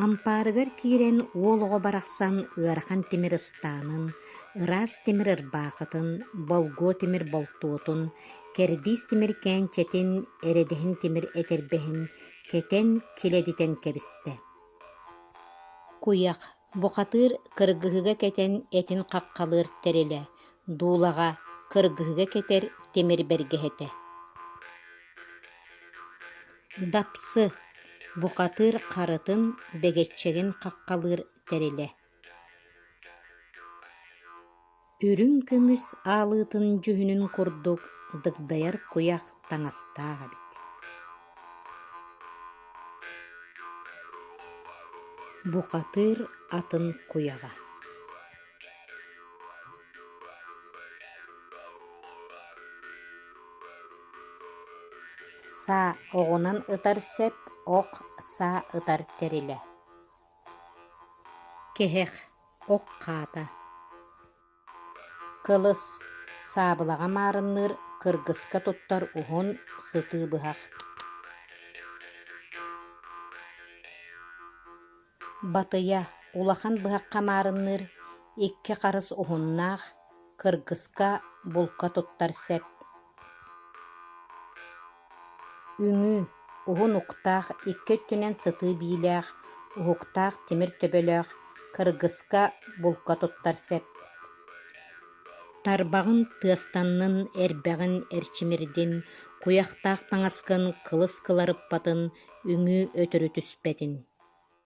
Ампаарыгар киирэн уол оҕо барахсан ыарахан тимир ыстаанын, ыраас тимир ырбаахытын, болгуо тимир болтуотун, кэрдиис тимир кээнчэтин, эрэдэһин тимир этэрбэһин кэтэн килэдитэн кэбистэ. Куйах, бухатыыр кыргыһыыга кэтэн этин хаххалыыр тэрилэ, дуулаҕа кыргыһыыга кэтэр тимир бэргэһэтэ. Дапсы, бухатыыр харытын, бэгэччэгин хаххалыыр тэрилэ. Үрүҥ көмүс аалыытын дьүһүнүн курдук дыгдайар куйах таҥастаах эбит Бухатыыр атын куйаҕа Саа оҕунан ытар сэп, ох саа ытар тэрилэ Кэһэх, ох хаата Кылыс, саабылаҕа маарынныыр, кыргыска туттар уһун, сытыы быһах Батыйа, улахан быһахха маарынныыр, икки харыс уһуннаах, кыргыска, булка туттар сэп Үҥүү, уһун уктаах, икки өттүнэн сытыы биилээх, уһуктаах тимир төбөлөөх, кыргыска, булка туттар сэп Тарбаҕын тыастаннын, эрбэҕин эрчимирдин, куйахтаах таҥаскын кылыс кыларыппатын, үҥүү өтөрү түспэтин.